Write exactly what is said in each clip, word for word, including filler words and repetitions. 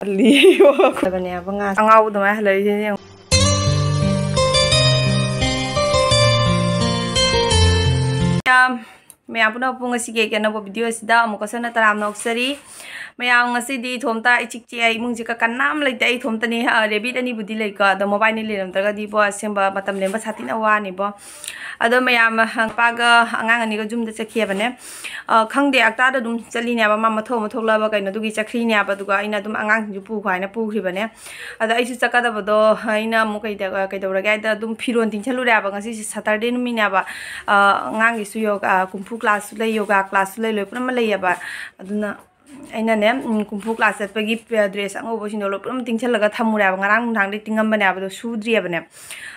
ꯍꯜꯂꯤꯕꯅꯦꯕ ꯉꯥ ꯑꯉꯥꯎꯕ ꯑꯗꯨꯃꯥꯏꯅ ꯍꯜꯂꯛꯏꯁꯦ ꯌꯦꯡꯉꯣ꯫ ꯃꯌꯥꯝ, ꯃꯌꯥꯝ ꯄꯨꯝꯅꯃꯛꯄꯨ ꯉꯁꯤꯒꯤ ꯑꯩꯒꯤ ꯑꯅꯧꯕ video ꯑꯁꯤꯗ ꯑꯃꯨꯛꯀꯁꯨ ꯍꯟꯅ ꯇꯔꯥꯝꯅ ꯑꯣꯛꯆꯔꯤ꯫ ꯃꯌꯥꯝ, ꯉꯁꯤꯗꯤ ꯏꯊꯣꯝꯇ ꯏꯆꯤꯛ ꯆꯤꯛꯑꯦ, ꯏꯃꯨꯡꯁꯦ ꯀ-, ꯀꯅꯥꯝ ꯂꯩꯇꯦ꯫ ꯑꯩ ꯏꯊꯣꯝꯇꯅꯤ꯫ ꯑ, rabbit ꯑꯅꯤꯕꯨꯗꯤ ꯂꯩꯀꯣ, ꯑꯗꯣ ꯃꯣꯕꯥꯏꯜꯅꯤ ꯂꯩꯔꯝꯗ꯭ꯔꯒꯗꯤꯕꯣ ꯑꯁꯦꯡꯕ ꯃꯇꯝ ꯂꯦꯟꯕ ꯁꯥꯊꯤꯅ ꯋꯥꯅꯤꯕꯣ꯫ ꯑꯗꯣ ꯃꯌꯥꯝ, ꯑ, ꯅꯨꯄꯥꯒ ꯑꯉꯥꯡ ꯑꯅꯤꯒ ꯌꯨꯝꯗ ꯆꯠꯈꯤꯑꯕꯅꯦ꯫ ꯑ, ꯈꯪꯗꯦ, ꯑꯛꯇꯥꯗ ꯑꯗꯨꯝ ꯆꯠꯂꯤꯅꯦꯕ, ꯃꯥ ꯃꯊꯧ ꯑꯃ ꯊꯣꯛꯂꯛꯑꯕ ꯀꯩꯅꯣꯗꯨꯒꯤ ꯆꯠꯈ꯭ꯔꯤꯅꯦꯕ꯫ ꯑꯗꯨꯒ ꯑꯩꯅ ꯑꯗꯨꯝ ꯑꯉꯥꯡꯁꯤꯡꯁꯨ ꯄꯨꯈꯣ ꯍꯥꯏꯅ ꯄꯨꯈ꯭ꯔꯤꯕꯅꯦ꯫ ꯑꯗ ꯑꯩꯁꯨ ꯆꯠꯀꯗꯕꯗꯣ ꯑꯩꯅ ꯑꯃꯨꯛ ꯀꯩꯗ-, ꯀꯩꯗꯧꯔꯒꯦ ꯍꯥꯏꯗ ꯑꯗꯨꯝ ꯐꯤꯔꯣꯜ ꯇꯤꯡꯁꯜꯂꯨꯔꯦꯕ꯫ ꯉꯁꯤꯁꯦ Saturday ꯅꯨꯃꯤꯠꯅꯦꯕ꯫ ꯑ, ꯑꯉꯥꯡꯒꯤꯁꯨ ꯌꯣꯒꯥ, ꯀꯨꯝꯐꯨ class ꯁꯨ ꯂꯩ, ꯌꯣꯒꯥ class ꯁꯨ ꯂꯩ, ꯂꯣꯏ ꯄꯨꯝꯅꯃꯛ ꯂꯩꯌꯦꯕ꯫ ꯑꯗꯨꯅ ꯑꯩꯅꯅꯦ, ꯎꯝ, ꯀꯨꯝꯐꯨ class ꯆꯠꯄꯒꯤ ꯄ-, dress ꯑꯉꯧꯕꯁꯤꯡꯗꯣ ꯂꯣꯏ ꯄꯨꯝꯅꯃꯛ ꯇꯤꯡꯁꯜꯂꯒ ꯊꯝꯃꯨꯔꯦꯕ꯫ ꯉꯔꯥꯡ ꯅꯨꯡꯗꯥꯡꯗꯩ ꯇꯤꯡꯉꯝꯕꯅꯦꯕ, ꯑꯗꯣ ꯁꯨꯗ꯭ꯔꯤꯑꯕꯅꯦ꯫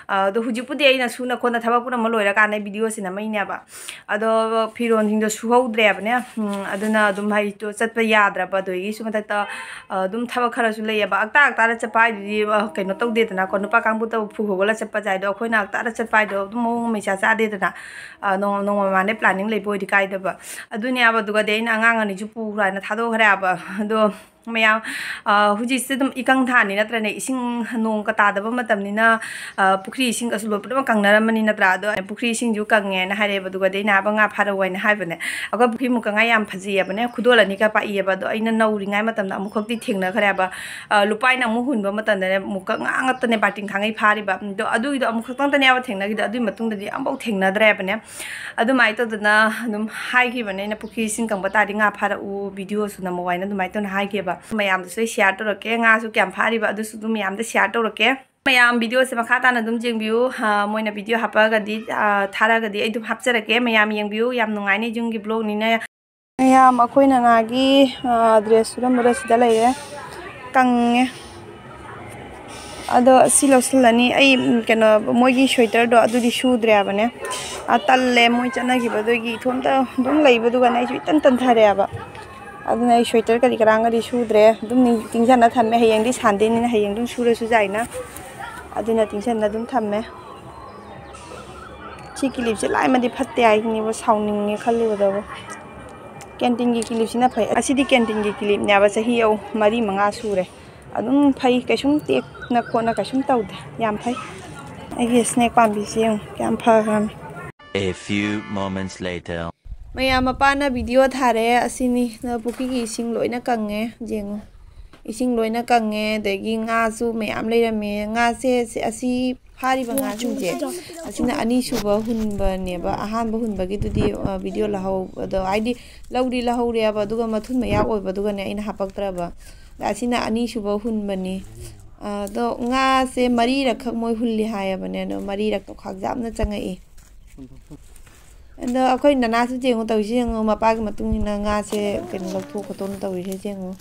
ꯑ, ꯑꯗꯣ ꯍꯧꯖꯤꯛꯄꯨꯗꯤ ꯑꯩꯅ ꯁꯨꯅ ꯈꯣꯠꯅ ꯊꯕꯛ ꯄꯨꯝꯅꯃꯛ ꯂꯣꯏꯔꯀꯥꯟꯗ video ꯁꯦ ꯅꯝꯃꯛꯏꯅꯦꯕ꯫ ꯑꯗꯣ ꯐꯤꯔꯣꯜꯁꯤꯡꯗꯣ ꯁꯨꯍꯧꯗ꯭ꯔꯦꯕꯅꯦ꯫ ꯎꯝ, ꯑꯗꯨꯅ ꯑꯗꯨꯝ ꯍꯥꯏꯗꯤ ꯆꯠꯄ ꯌꯥꯗ꯭ꯔꯕ, ꯑꯗꯨꯒꯤꯁꯨ ꯃꯊꯛꯇ, ꯑ, ꯑꯗꯨꯝ ꯊꯕꯛ ꯈꯔꯁꯨ ꯂꯩꯌꯦꯕ꯫ ꯑꯛꯇꯥ ꯑꯛꯇꯥꯗ ꯆꯠꯄ ꯍꯥꯏꯗꯨꯗꯤ, ꯑ, ꯀꯩꯅꯣ ꯇꯧꯗꯦꯗꯅꯀꯣ, ꯅꯨꯄꯥ ꯀꯥꯡꯕꯨꯇꯕꯨ ꯐꯨ ꯍꯧꯒꯠꯂ ꯆꯠꯄꯁꯦ ꯍꯥꯏꯗꯣ, ꯑꯩꯈꯣꯏꯅ ꯑꯛꯇꯥꯗ ꯆꯠꯄ ꯍꯥꯏꯗꯣ ꯑꯗꯨꯝ ꯃꯑꯣꯡ ꯑꯃ ꯏꯆꯥ ꯆꯥꯗꯦꯗꯅ꯫ ꯑ, ꯅꯣꯡ-, ꯅꯣꯡꯃ ꯃꯥꯟꯗꯩ planning ꯂꯩꯕ ꯑꯣꯏꯗꯤ ꯀꯥꯏꯗꯕ꯫ ꯑꯗꯨꯅꯦꯕ, ꯑꯗꯨꯒꯗꯤ ꯑꯩꯅ ꯑꯉꯥꯡ ꯑꯅꯤꯁꯨ ꯄꯨꯈ꯭ꯔꯣ ꯍꯥꯏꯅ ꯊꯥꯗꯣꯛꯈ꯭ꯔꯦꯕ꯫ ꯑꯗꯣ ꯃꯌꯥꯝ, ꯑ, ꯍꯧꯖꯤꯛꯁꯦ ꯑꯗꯨꯝ ꯏꯀꯪ ꯊꯥꯅꯤ ꯅꯠꯇ꯭ꯔꯅꯦ, ꯏꯁꯤꯡ ꯅꯣꯡꯒ ꯇꯥꯗꯕ ꯃꯇꯝꯅꯤꯅ, ꯑ, ꯄꯨꯈ꯭ꯔꯤ ꯏꯁꯤꯡꯒꯁꯨ ꯂꯣꯏ ꯄꯨꯝꯅꯃꯛ ꯀꯪꯅꯔꯝꯃꯅꯤ ꯅꯠꯇ꯭ꯔꯥ? ꯑꯗꯣ ꯑꯩꯅ ꯄꯨꯈ꯭ꯔꯤ ꯏꯁꯤꯡꯁꯨ ꯀꯪꯉꯦꯅ ꯍꯥꯏꯔꯛꯑꯦꯕ, ꯑꯗꯨꯒꯗꯤ ꯑꯩꯅ ꯍꯥꯏꯕ ꯉꯥ ꯐꯥꯔꯛꯑꯣ ꯍꯥꯏꯅ ꯍꯥꯏꯕꯅꯦ꯫ ꯑꯩꯈꯣꯏ ꯄꯨꯈ꯭ꯔꯤ ꯃꯨꯀ ꯉꯥ ꯌꯥꯝ ꯐꯖꯩꯌꯦꯕꯅꯦ, ꯈꯨꯗꯣꯜ ꯑꯅꯤꯒ ꯄꯥꯛꯏꯌꯦꯕ꯫ ꯑꯗꯣ ꯑꯩꯅ ꯅꯧꯔꯤꯉꯩ ꯃꯇꯝꯗ ꯑꯃꯨꯛꯈꯛꯇꯤ ꯊꯦꯡꯅꯈ꯭ꯔꯦꯕ꯫ ꯑ, ꯂꯨꯄꯥꯏꯅ ꯑꯃꯨꯛ ꯍꯨꯟꯕ ꯃꯇꯝꯗꯅꯦ ꯃꯨꯀ ꯉꯥ ꯉꯥꯛꯇꯅꯦ ꯕꯥꯜꯇꯤꯟ ꯈꯥꯡꯉꯩ ꯐꯥꯔꯤꯕ꯫ ꯑꯗꯣ ꯑꯗꯨꯒꯤꯗꯣ ꯑꯃꯨꯛ ꯈꯛꯇꯪꯇꯅꯦꯕ ꯊꯦꯡꯅꯈꯤꯗꯣ, ꯑꯗꯨꯒꯤ ꯃꯇꯨꯡꯗꯗꯤ ꯑꯃꯐꯥꯎ ꯊꯦꯡꯅꯗ꯭ꯔꯦꯕꯅꯦ꯫ ꯑꯗꯨꯃꯥꯏꯅ ꯇꯧꯗꯅ ꯑꯗꯨꯝ ꯍꯥꯏꯈꯤꯕꯅꯦ ꯑꯩꯅ, "ꯄꯨꯈ꯭ꯔꯤ ꯏꯁꯤꯡ ꯀꯪꯕ ꯇꯥꯔꯗꯤ ꯉꯥ ꯐꯥꯔꯛꯎ, video ꯁꯨ ꯅꯝꯃꯛꯑꯣ" ꯍꯥꯏꯅ ꯑꯗꯨꯃꯥꯏꯅ ꯇꯧꯅ ꯍꯥꯏꯈꯤꯕ꯫ ꯃꯌꯥꯝꯗꯁꯨ ꯑꯩ share ꯇꯧꯔꯛꯀꯦ, ꯉꯥꯁꯨ ꯀꯌꯥꯝ ꯐꯥꯔꯤꯕ ꯑꯗꯨꯁꯨ ꯑꯗꯨꯝ ꯃꯌꯥꯝꯗ share ꯇꯧꯔꯛꯀꯦ꯫ ꯃꯌꯥꯝ video ꯁꯦ ꯃꯈꯥ ꯇꯥꯅ ꯑꯗꯨꯝ ꯌꯦꯡꯕꯤꯌꯨ꯫ ꯑ, ꯃꯣꯏꯅ video ꯍꯥꯞꯄꯛꯑꯒꯗꯤ, ꯑ, ꯊꯥꯔꯛꯑꯒꯗꯤ ꯑꯩ ꯑꯗꯨꯝ ꯍꯥꯞꯆꯔꯛꯀꯦ꯫ ꯃꯌꯥꯝ ꯌꯦꯡꯕꯤꯌꯨ, ꯌꯥꯝ ꯅꯨꯡꯉꯥꯏꯅꯤ ꯌꯨꯝꯒꯤ vlog ꯅꯤꯅ꯫ ꯃꯌꯥꯝ, ꯑꯩꯈꯣꯏ ꯅꯅꯥꯒꯤ, ꯑ, dress ꯁꯨꯔꯝꯕꯗꯣ ꯁꯤꯗ ꯂꯩꯔꯦ, ꯀꯪꯉꯦ꯫ ꯑꯗꯣ ꯁꯤ ꯂꯧꯁꯤꯜꯂꯅꯤ꯫ ꯑꯩ, ꯎꯝ, ꯀꯩꯅꯣ, ꯃꯣꯏꯒꯤ sweater ꯗꯣ ꯑꯗꯨꯗꯤ ꯁꯨꯗ꯭ꯔꯦ ꯍꯥꯏꯕꯅꯦ꯫ ꯑ, ꯇꯜꯂꯦ ꯃꯣꯏ ꯆꯠꯅꯈꯤꯕꯗꯨꯒꯤ ꯏꯊꯣꯝꯇ ꯑꯗꯨꯝ ꯂꯩꯕꯗꯨꯒꯅꯦ ꯑꯩꯁꯨ ꯏꯇꯟ ꯇꯟꯊꯔꯦꯕ꯫ ꯑꯗꯨꯅ ꯑꯩ sweater ꯀꯔꯤ ꯀꯔꯥꯡꯒꯗꯤ ꯁꯨꯗ꯭ꯔꯦ, ꯑꯗꯨꯝ ꯅꯤꯡ-, ꯇꯤꯡꯁꯟꯅ ꯊꯝꯃꯦ꯫ ꯍꯌꯦꯡꯗꯤ Sunday ꯅꯤꯅ ꯍꯌꯦꯡ ꯑꯗꯨꯝ ꯁꯨꯔꯁꯨ ꯌꯥꯏꯅ, ꯑꯗꯨꯅ ꯇꯤꯡꯁꯟꯅ ꯑꯗꯨꯝ ꯊꯝꯃꯦ꯫ ꯁꯤ clip ꯁꯦ ꯂꯥꯏꯃꯗꯤ ꯐꯠꯇꯦ ꯍꯥꯏꯁꯤꯅꯦꯕ, ꯁꯥꯎꯅꯤꯡꯉꯦ ꯈꯜꯂꯨꯕꯗꯕꯨ꯫ ꯀꯦꯟꯇꯤꯟꯒꯤ ꯀꯤꯂꯤꯞꯁꯤꯅ ꯐꯩ꯫ ꯑꯁꯤꯗꯤ ꯀꯦꯟꯇꯤꯟꯒꯤ ꯀꯤꯂꯤꯞꯅꯦꯕ, ꯆꯍꯤ ꯑꯍꯨꯝ, ꯃꯔꯤ, ꯃꯉꯥ ꯁꯨꯔꯦ꯫ ꯑꯗꯨꯝ ꯐꯩ, ꯀꯩꯁꯨꯝ ꯇꯦꯛꯅ ꯈꯣꯠꯅ ꯀꯩꯁꯨꯝ ꯇꯧꯗꯦ, ꯌꯥꯝ ꯐꯩ꯫ ꯑꯩꯒꯤ ꯁ꯭ꯅꯦꯛ ꯄꯥꯝꯕꯤꯁꯦ ꯌꯦꯡꯉꯨ, ꯀꯌꯥꯝ ꯐꯈ꯭ꯔꯕꯅꯤ꯫ A few moments later. ꯃꯌꯥꯝ, ꯃꯄꯥꯅ ꯚꯤꯗꯤꯑꯣ ꯊꯥꯔꯦ꯫ ꯑꯁꯤꯅꯤ, ꯄꯨꯈ꯭ꯔꯤꯒꯤ ꯏꯁꯤꯡ ꯂꯣꯏꯅ ꯀꯪꯉꯦ, ꯌꯦꯡꯉꯨ꯫ ꯏꯁꯤꯡ ꯂꯣꯏꯅ ꯀꯪꯉꯦ, ꯑꯗꯒꯤ ꯉꯥꯁꯨ ꯃꯌꯥꯝ ꯂꯩꯔꯝꯃꯦ꯫ ꯉꯥꯁꯦ, ꯁꯤ, ꯑꯁꯤ ꯐꯥꯔꯤꯕ ꯉꯥꯁꯤꯡꯁꯦ, ꯑꯁꯤꯅ ꯑꯅꯤꯁꯨꯕ ꯍꯨꯟꯕꯅꯦꯕ꯫ ꯑꯍꯥꯟꯕ ꯍꯨꯟꯕꯒꯤꯗꯨꯗꯤ, ꯑ, ꯚꯤꯗꯤꯑꯣ ꯂꯧꯍꯧꯕꯗꯣ, ꯍꯥꯏꯗꯤ ꯂꯧꯗꯤ ꯂꯧꯍꯧꯔꯦꯕ, ꯑꯗꯨꯒ ꯃꯊꯨꯟ ꯃꯌꯥ ꯑꯣꯏꯕꯗꯨꯒꯅꯦ ꯑꯩꯅ ꯍꯥꯄꯛꯇ꯭ꯔꯕ꯫ ꯑꯁꯤꯅ ꯑꯅꯤꯁꯨꯕ ꯍꯨꯟꯕꯅꯤ꯫ ꯑꯗꯣ ꯉꯥꯁꯦ ꯃꯔꯤꯔꯛꯈꯛ ꯃꯣꯏ ꯍꯨꯜꯂꯤ ꯍꯥꯏꯌꯦꯕꯅꯦ, ꯑꯗꯣ ꯃꯔꯤꯔꯛꯇꯣ ꯈꯥꯛꯖꯥꯝꯅ ꯆꯪꯉꯛꯏ꯫ ꯑꯗꯣ ꯑꯩꯈꯣꯏ ꯅꯅꯥꯁꯨ ꯌꯦꯡꯉꯨ, ꯇꯧꯔꯤꯁꯦ ꯌꯦꯡꯉꯨ, ꯃꯄꯥꯒꯤ ꯃꯇꯨꯡ ꯏꯟꯅ ꯉꯥꯁꯦ ꯀꯩꯅꯣ ꯂꯧꯊꯣꯛ ꯈꯣꯠꯇꯣꯛꯅ ꯇꯧꯔꯤꯁꯦ ꯌꯦꯡꯉꯨ꯫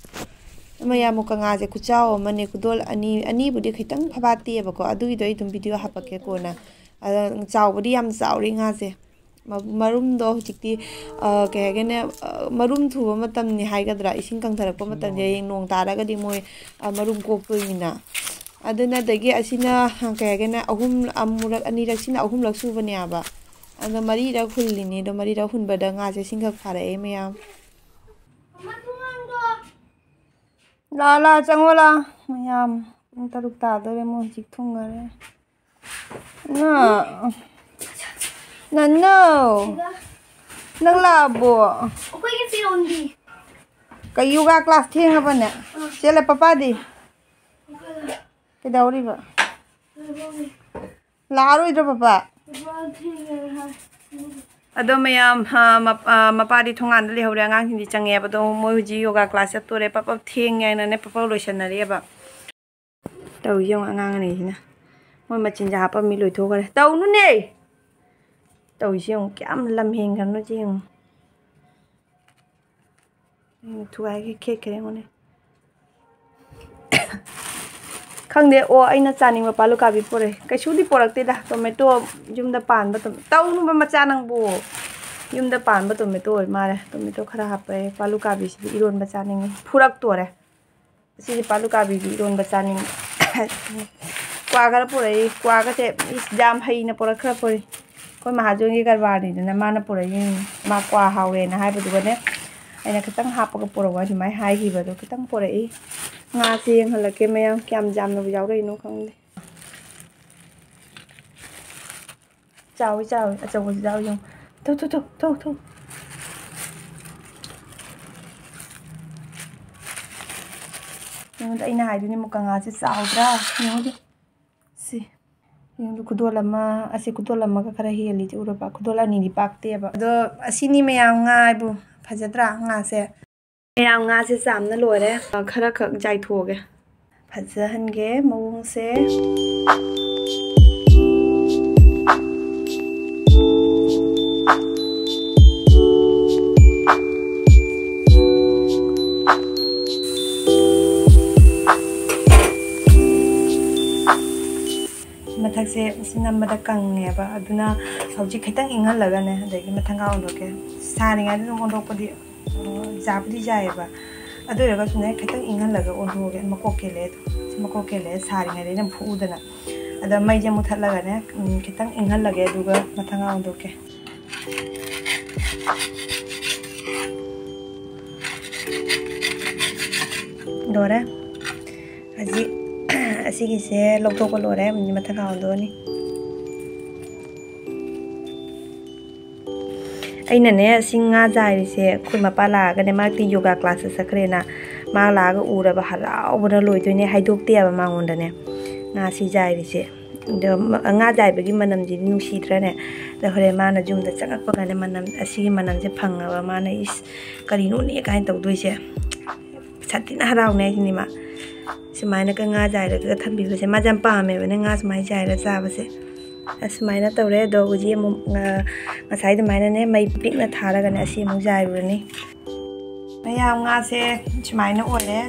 ꯃꯌꯥꯝ, ꯃꯨꯀ ꯉꯥꯁꯦ ꯈꯨꯆꯥꯎ ꯑꯃꯅꯦ, ꯈꯨꯗꯣꯜ ꯑꯅꯤ, ꯑꯅꯤꯕꯨꯗꯤ ꯈꯤꯇꯪ ꯐꯕꯥꯠꯇꯦꯕꯀꯣ, ꯑꯗꯨꯒꯤꯗꯣ ꯑꯩ ꯑꯗꯨꯝ ꯚꯤꯗꯤꯑꯣ ꯍꯥꯄꯛꯀꯦ ꯀꯣꯟꯅ꯫ ꯑꯗ ꯆꯥꯎꯕꯗꯤ ꯌꯥꯝ ꯆꯥꯎꯔꯤ ꯉꯥꯁꯦ꯫ ꯃ-, ꯃꯔꯨꯝꯗꯣ ꯍꯧꯖꯤꯛꯇꯤ, ꯑ, ꯀꯩ ꯍꯥꯏꯒꯅꯦ, ꯑ, ꯃꯔꯨꯝ ꯊꯨꯕ ꯃꯇꯝꯅꯤ ꯍꯥꯏꯒꯗ꯭ꯔꯥ, ꯏꯁꯤꯡ ꯀꯪꯊꯔꯛꯄ ꯃꯇꯝꯁꯦ, ꯍꯌꯦꯡ ꯅꯣꯡ ꯇꯥꯔꯒꯗꯤ ꯃꯣꯏ, ꯑ, ꯃꯔꯨꯝ ꯀꯣꯛꯇꯣꯏꯅꯤꯅ꯫ ꯑꯗꯨꯅ ꯑꯗꯒꯤ ꯑꯁꯤꯅ, ꯑ, ꯀꯩ ꯍꯥꯏꯒꯅꯦ, ꯑꯍꯨꯝ, ꯑꯃꯨꯔꯛ, ꯑꯅꯤꯔꯛꯁꯤꯅ ꯑꯍꯨꯝꯂꯛ ꯁꯨꯕꯅꯦꯕ꯫ ꯑꯗꯣ ꯃꯔꯤꯔꯛ ꯍꯨꯜꯂꯤꯅꯤ꯫ ꯑꯗꯣ ꯃꯔꯤꯔꯛ ꯍꯨꯟꯕꯗ ꯉꯥꯁꯦ ꯁꯤꯡꯈꯛ ꯐꯥꯔꯛꯑꯦ ꯃꯌꯥꯝ꯫ ꯂꯥ, ꯂꯥ, ꯆꯪꯉꯣ ꯂꯥ, ꯃꯌꯥꯝ꯫ ꯄꯨꯡ ꯇꯔꯨꯛ ꯇꯥꯗꯣꯔꯦ, ꯃꯣꯏ ꯍꯧꯖꯤꯛ ꯊꯨꯡꯉꯔꯦ꯫ ꯅ-, ꯅꯅꯧ꯫ ꯅꯪ ꯂꯥꯛꯑꯕꯣ? ꯑꯩꯈꯣꯏꯒꯤ ꯐꯤꯔꯣꯟꯗꯤ? ꯀꯩ ꯌꯣꯒꯥ ꯀ꯭ꯂꯥꯁ ꯊꯦꯡꯉꯕꯅꯦ? ꯑꯥ꯫ ꯆꯦꯜꯂꯦ, ꯄꯄꯥꯗꯤ? ꯀꯩꯗꯧꯔꯤꯕ? ꯂꯥꯛꯑꯔꯣꯏꯗ꯭ꯔꯣ ꯄꯄꯥ? ꯑꯗꯣ ꯃꯌꯥꯝ, ꯑ, ꯃꯞ-, ꯑ, ꯃꯄꯥꯗꯤ ꯊꯣꯡꯒꯥꯟꯗ ꯂꯩꯍꯧꯔꯦ, ꯑꯉꯥꯡꯁꯤꯡꯗꯤ ꯆꯪꯉꯦꯕ꯫ ꯑꯗꯣ ꯃꯣꯏ ꯍꯧꯖꯤꯛ ꯌꯣꯒꯥ ꯀ꯭ꯂꯥꯁ ꯆꯠꯇꯣꯔꯦ, ꯄꯞ ꯄꯞ ꯊꯦꯡꯉꯦ ꯍꯥꯏꯅꯅꯦ, ꯄꯞ ꯄꯞ ꯂꯣꯏꯁꯟꯅꯔꯤꯑꯕ꯫ ꯇꯧꯔꯤꯁꯦ ꯌꯦꯡꯉꯣ, ꯑꯉꯥꯡ ꯑꯅꯤꯁꯤꯅ꯫ ꯃꯣꯏ ꯃꯆꯤꯟꯖꯥꯛ ꯍꯥꯞꯄꯝꯃꯤ, ꯂꯣꯏꯊꯣꯛꯈ꯭ꯔꯦ꯫ ꯇꯧꯅꯨꯅꯦ! ꯇꯧꯔꯤꯁꯦ ꯌꯦꯡꯉꯣ, ꯀꯌꯥꯝ ꯂꯝ ꯍꯦꯟꯈ꯭ꯔꯅꯣ ꯁꯤ ꯌꯦꯡꯉꯣ꯫ ꯎꯝ, ꯊꯨꯒꯥꯏꯒꯦ, ꯈꯦꯠꯈ꯭ꯔꯦ, ꯌꯦꯡꯉꯨꯅꯦ꯫ ꯈꯪꯗꯦ꯫ ꯑꯣ, ꯑꯩꯅ ꯆꯥꯅꯤꯡꯕ ꯄꯥꯂꯨ ꯀꯥꯕꯤ ꯄꯣꯔꯛꯑꯦ꯫ ꯀꯩꯁꯨꯗꯤ ꯄꯣꯔꯛꯇꯦꯗ, ꯇꯣꯃꯦꯇꯣ ꯌꯨꯝꯗ ꯄꯥꯟꯕ ꯇꯣꯃꯦ-, ꯇꯧꯅꯨꯕ ꯃꯆꯥ ꯅꯪꯕꯨ꯫ ꯌꯨꯝꯗ ꯄꯥꯟꯕ ꯇꯣꯃꯦꯇꯣ ꯑꯣꯏ ꯃꯥꯜꯂꯦ꯫ ꯇꯣꯃꯦꯇꯣ ꯈꯔ ꯍꯥꯞꯄꯛꯑꯦ꯫ ꯄꯥꯂꯨ ꯀꯥꯕꯤꯁꯤꯗꯤ ꯏꯔꯣꯟꯕ ꯆꯥꯅꯤꯡꯉꯤ꯫ ꯐꯨꯔꯛꯇꯣꯔꯦ꯫ ꯑꯁꯤꯗꯤ ꯄꯥꯂꯨ ꯀꯥꯕꯤꯒꯤ ꯏꯔꯣꯟꯕ ꯆꯥꯅꯤꯡꯉꯤ꯫ ꯀ꯭ꯋꯥ ꯈꯔ ꯄꯨꯔꯛꯏ꯫ ꯀ꯭ꯋꯥꯒꯁꯦ ꯏꯁ ꯌꯥꯝ ꯍꯩꯅ ꯄꯨꯔꯛꯈ꯭ꯔ ꯄꯣꯔꯤ꯫ ꯑꯩꯈꯣꯏ ꯃꯍꯥꯖꯣꯟꯒꯤ ꯀꯔꯕꯥꯔꯅꯤꯗꯅ ꯃꯥꯅ ꯄꯨꯔꯛꯏꯅꯤ꯫ ꯃꯥ ꯀ꯭ꯋꯥ ꯍꯥꯎꯋꯦꯅ ꯍꯥꯏꯕꯗꯨꯒꯅꯦ, ꯑꯩꯅ ꯈꯤꯇꯪ ꯍꯥꯞꯄꯒ ꯄꯨꯔꯛꯑꯣ ꯑꯗꯨꯃꯥꯏꯅ ꯍꯥꯏꯈꯤꯕꯗꯣ ꯈꯤꯇꯪ ꯄꯨꯔꯛꯏ꯫ ꯉꯥꯁꯦ ꯌꯦꯡꯍꯜꯂꯛꯀꯦ ꯃꯌꯥꯝ, ꯀꯌꯥꯝ ꯌꯥꯝꯅꯕꯨ ꯌꯥꯎꯔꯛꯏꯅꯣ ꯈꯪꯗꯦ꯫ ꯆꯥꯎꯏ, ꯆꯥꯎꯏ, ꯑꯆꯧꯕꯁꯨ ꯌꯥꯎꯏ ꯌꯦꯡꯉꯨ꯫ ꯊꯨ, ꯊꯨ, ꯊꯨ, ꯊꯨ, ꯊꯨ꯫ ꯌꯦꯡꯉꯨꯗ, ꯑꯩꯅ ꯍꯥꯏꯗꯨꯅꯤ ꯃꯨꯀ ꯉꯥꯁꯦ ꯆꯥꯎꯗ꯭ꯔꯥ? ꯌꯦꯡꯉꯨꯗ꯫ ꯁꯤ꯫ ꯌꯦꯡꯉꯨꯗ, ꯈꯨꯗꯣꯜ ꯑꯃ, ꯑꯁꯤ ꯈꯨꯗꯣꯜ ꯑꯃꯒ ꯈꯔ ꯍꯦꯜꯂꯤꯁꯦ ꯎꯔꯕ? ꯈꯨꯗꯣꯜ ꯑꯅꯤꯗꯤ ꯄꯥꯛꯇꯦꯕ꯫ ꯑꯗꯣ ꯑꯁꯤꯅꯤ ꯃꯌꯥꯝ ꯉꯥ ꯍꯥꯏꯕꯨ꯫ ꯐꯖꯗ꯭ꯔꯥ ꯉꯥꯁꯦ? ꯃꯌꯥꯝ ꯉꯥꯁꯦ ꯆꯥꯝꯅ ꯂꯣꯏꯔꯦ꯫ ꯈꯔ ꯈꯛ ꯖꯥꯏꯊꯣꯛꯑꯒꯦ꯫ ꯐꯖꯍꯟꯒꯦ ꯃꯑꯣꯡꯁꯦ꯫ ꯃꯊꯛꯁꯦ ꯁꯤ ꯅꯝꯕꯗ ꯀꯪꯉꯦꯕ, ꯑꯗꯨꯅ ꯍꯧꯖꯤꯛ ꯈꯤꯇꯪ ꯏꯪꯍꯜꯂꯒꯅꯦ, ꯑꯗꯒꯤ ꯃꯊꯪꯒ ꯑꯣꯟꯊꯣꯛꯀꯦ꯫ ꯁꯥꯔꯤꯉꯩꯗ ꯑꯗꯨꯝ ꯑꯣꯟꯊꯣꯛꯄꯗꯤ, ꯑ, ꯌꯥꯕꯨꯗꯤ ꯌꯥꯏꯌꯦꯕ, ꯑꯗꯨ ꯑꯣꯏꯔꯒꯁꯨꯅꯦ, ꯈꯤꯇꯪ ꯏꯪꯍꯜꯂꯒ ꯑꯣꯟꯊꯣꯛꯑꯒꯦ꯫ ꯃꯀꯣꯛ ꯀꯦꯜꯂꯦ ꯑꯗꯣ, ꯁꯤ ꯃꯀꯣꯛ ꯀꯦꯜꯂꯦ, ꯁꯥꯔꯤꯉꯩꯗ ꯑꯩꯅ ꯐꯨꯛꯎꯗꯅ꯫ ꯑꯗ ꯃꯩꯁꯦ ꯃꯨꯊꯠꯂꯒꯅꯦ, ꯎꯝ, ꯈꯤꯇꯪ ꯏꯪꯍꯜꯂꯒꯦ, ꯑꯗꯨꯒ ꯃꯊꯪꯒ ꯑꯣꯟꯊꯣꯛꯀꯦ꯫ ꯂꯣꯏꯔꯦ꯫ ꯍꯧꯖꯤꯛ ꯑꯁꯤꯒꯤꯁꯦ ꯂꯧꯊꯣꯛꯄ ꯂꯣꯏꯔꯦ, ꯃꯊꯪ ꯍꯥꯎꯗꯣꯛꯑꯅꯤ꯫ ꯑꯩꯅꯅꯦ, ꯑꯁꯤ ꯉꯥ ꯖꯥꯏꯔꯤꯁꯦ ꯑꯩꯈꯣꯏ ꯃꯄꯥ ꯂꯥꯛꯑꯒꯅꯦ, ꯃꯥꯗꯤ ꯌꯣꯒꯥ ꯀ꯭ꯂꯥꯁꯇ ꯆꯠꯈ꯭ꯔꯦꯅ, ꯃꯥ ꯂꯥꯛꯑꯒ ꯎꯔꯕ ꯍꯔꯥꯎꯕꯅ ꯂꯣꯏꯗꯣꯏꯅꯦ, ꯍꯥꯏꯗꯣꯛꯇꯦꯕ ꯃꯉꯣꯟꯗꯅꯦ ꯉꯥꯁꯤ ꯖꯥꯏꯔꯤꯁꯦ꯫ ꯑꯗꯣ ꯃ-, ꯉꯥ ꯖꯥꯏꯕꯒꯤ ꯃꯅꯝꯁꯤꯗꯤ ꯅꯨꯡꯁꯤꯗ꯭ꯔꯅꯦ? ꯑꯗꯣ ꯍꯣꯔꯦꯟ ꯃꯥꯅ ꯌꯨꯝꯗ ꯆꯪꯉꯛꯄ ꯀꯥꯟꯗ ꯃꯅꯝ, ꯑꯁꯤꯒꯤ ꯃꯅꯝꯁꯦ ꯐꯪꯉꯕ ꯃꯥꯅ, "ꯏꯁ, ꯀꯔꯤꯅꯣꯅꯦ?" ꯀꯥꯏꯅ ꯇꯧꯗꯣꯏꯁꯦ꯫ ꯁꯥꯊꯤꯅ ꯍꯔꯥꯎꯅꯦ ꯍꯥꯏꯁꯤꯅꯤ ꯃꯥ꯫ ꯁꯨꯃꯥꯏꯅꯒ ꯉꯥ ꯖꯥꯏꯔꯒ ꯊꯝꯕꯤꯕꯁꯦ ꯃꯥꯁꯦ ꯌꯥꯝ ꯄꯥꯝꯃꯦꯕꯅꯦ, ꯉꯥ ꯁꯨꯃꯥꯏꯅ ꯖꯥꯏꯔ ꯆꯥꯕꯁꯦ꯫ ꯑꯁꯨꯃꯥꯏꯅ ꯇꯧꯔꯦ꯫ ꯑꯗꯣ ꯍꯧꯖꯤꯛ ꯑꯃꯨꯛ ꯉ-, ꯉꯁꯥꯏ ꯑꯗꯨꯃꯥꯏꯅꯅꯦ ꯃꯩ ꯄꯤꯛꯅ ꯊꯥꯔꯒꯅꯦ ꯑꯁꯤ ꯑꯃꯨꯛ ꯖꯥꯏꯔꯨꯔꯅꯤ꯫ ꯃꯌꯥꯝ ꯉꯥꯁꯦ ꯁꯨꯃꯥꯏꯅ ꯑꯣꯏꯔꯦ꯫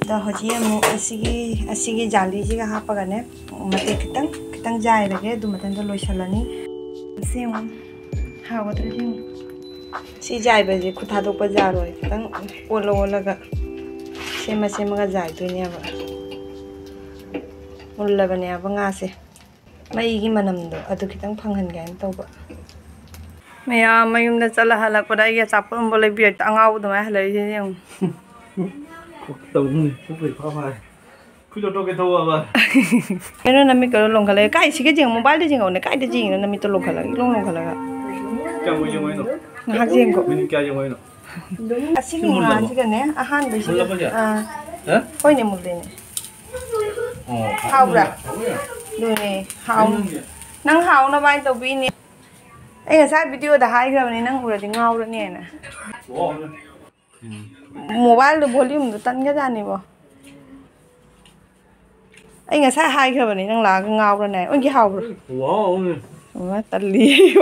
ꯑꯗꯣ ꯍꯧꯖꯤꯛ ꯑꯃꯨꯛ ꯑꯁꯤꯒꯤ, ꯑꯁꯤꯒꯤ ꯖꯥꯂꯤꯁꯤꯒ ꯍꯥꯞꯄꯒꯅꯦ ꯃꯇꯦꯛ ꯈꯤꯇꯪ, ꯈꯤꯇꯪ ꯖꯥꯏꯔꯒꯦ꯫ ꯑꯗꯨ ꯃꯊꯟꯇ ꯂꯣꯏꯁꯤꯜꯂꯅꯤ꯫ ꯑꯁꯤ ꯑꯃꯨꯛ ꯍꯥꯎꯒꯗ꯭ꯔꯥ ꯌꯦꯡꯉꯨ꯫ ꯁꯤ ꯖꯥꯏꯕꯁꯦ ꯈꯨꯠ ꯊꯥꯗꯣꯛꯄ ꯌꯥꯔꯣꯏ꯫ ꯈꯤꯇꯪ ꯑꯣꯜꯂ ꯑꯣꯜꯂꯒ ꯁꯦꯝꯃ ꯁꯦꯝꯃꯒ ꯖꯥꯏꯗꯣꯏꯅꯦꯕ꯫ ꯃꯨꯜꯂꯕꯅꯦꯕ ꯉꯥꯁꯦ꯫ ꯃꯩꯒꯤ ꯃꯅꯝꯗꯣ ꯑꯗꯨ ꯈꯤꯇꯪ ꯐꯪꯍꯟꯒꯦ ꯍꯥꯏꯅ ꯇꯧꯕ꯫ ꯃꯌꯥꯝ ꯃꯌꯨꯝꯗ ꯆꯠꯂ ꯍꯜꯂꯛꯄꯗ ꯑꯩꯒꯤ ꯑꯆꯥꯄꯣꯠ ꯑꯃꯐꯥꯎ ꯂꯩꯕꯤꯔꯛꯇ ꯑꯉꯥꯎꯕ ꯑꯗꯨꯃꯥꯏꯅ ꯍꯜꯂꯛꯏꯁꯦ ꯌꯦꯡꯉꯨ꯫ ꯇꯧꯅꯤ, ꯄꯨꯛ ꯐꯥ ꯐꯥꯔꯦ꯫ ꯈꯨꯠ ꯂꯧꯊꯣꯛꯀꯦ ꯊꯣꯛꯑꯕ꯫ ꯀꯩꯅꯣ ꯅꯃꯤꯠꯀꯗꯣ ꯂꯣꯡꯈꯠꯂꯛꯑꯦ꯫ ꯀꯥꯏ ꯁꯤꯒꯦ ꯌꯦꯡꯉꯣ, ꯃꯣꯕꯥꯏꯜꯗ ꯌꯦꯡꯉꯣꯅꯦ꯫ ꯀꯥꯏꯗ ꯌꯦꯡꯉꯤꯅꯣ ꯅꯃꯤꯠꯇꯣ ꯂꯣꯡꯈꯠꯂꯒ, ꯏꯂꯣꯡ ꯂꯣꯡꯈꯠꯂꯒ? ꯀꯌꯥꯝ ꯀꯨꯏ ꯌꯦꯡꯉꯣ ꯍꯥꯏꯅꯣ? ꯉꯥꯏꯍꯥꯛ ꯌꯦꯡꯈꯣ꯫ ꯃꯤꯅꯤꯠ ꯀꯌꯥ ꯌꯦꯡꯉꯣ ꯍꯥꯏꯅꯣ? ꯑꯁꯤꯒꯤ ꯁꯤ ꯃꯨꯜꯂꯕꯣ? ꯉꯥꯁꯤꯒꯅꯦ ꯑꯍꯥꯟꯕꯁꯤꯒ꯫ ꯃꯨꯜꯂꯕꯣ ꯁꯦ? ꯑꯥ꯫ ꯍꯥ? ꯍꯣꯏꯅꯦ, ꯃꯨꯜꯂꯦꯅꯦ꯫ ꯑꯣ, ꯍꯥꯎꯕ꯭ꯔꯥ? ꯍꯥꯎꯕ꯭ꯔꯥ? ꯑꯗꯨꯅꯦ, ꯍꯥꯎ-, ꯀꯩꯅꯣ ꯅꯪ ꯍꯥꯎꯅꯕ ꯍꯥꯏꯅ ꯇꯧꯕꯤꯅꯦ꯫ ꯑꯩ ꯉꯁꯥꯏ ꯚꯤꯗꯤꯑꯣꯗ ꯍꯥꯏꯈ꯭ꯔꯕꯅꯤ, ꯅꯪ ꯎꯔꯗꯤ ꯉꯥꯎꯔꯅꯤ ꯍꯥꯏꯅ꯫ ꯃꯣꯕꯥꯏꯜꯗꯣ ꯚꯣꯂ꯭ꯌꯨꯝꯗꯣ ꯇꯟꯒꯖꯥꯅꯤꯕꯣ꯫ ꯑꯩ ꯉꯁꯥꯏ ꯍꯥꯏꯈ꯭ꯔꯕꯅꯤ, ꯅꯪ ꯂꯥꯛꯑꯒ ꯉꯥꯎꯔꯅꯤ ꯍꯥꯏ꯫ ꯑꯣꯏꯒꯤ ꯍꯥꯎꯕ꯭ꯔꯣ? ꯋꯥꯎ꯫ ꯑꯣ, ꯇꯜꯂꯤ꯫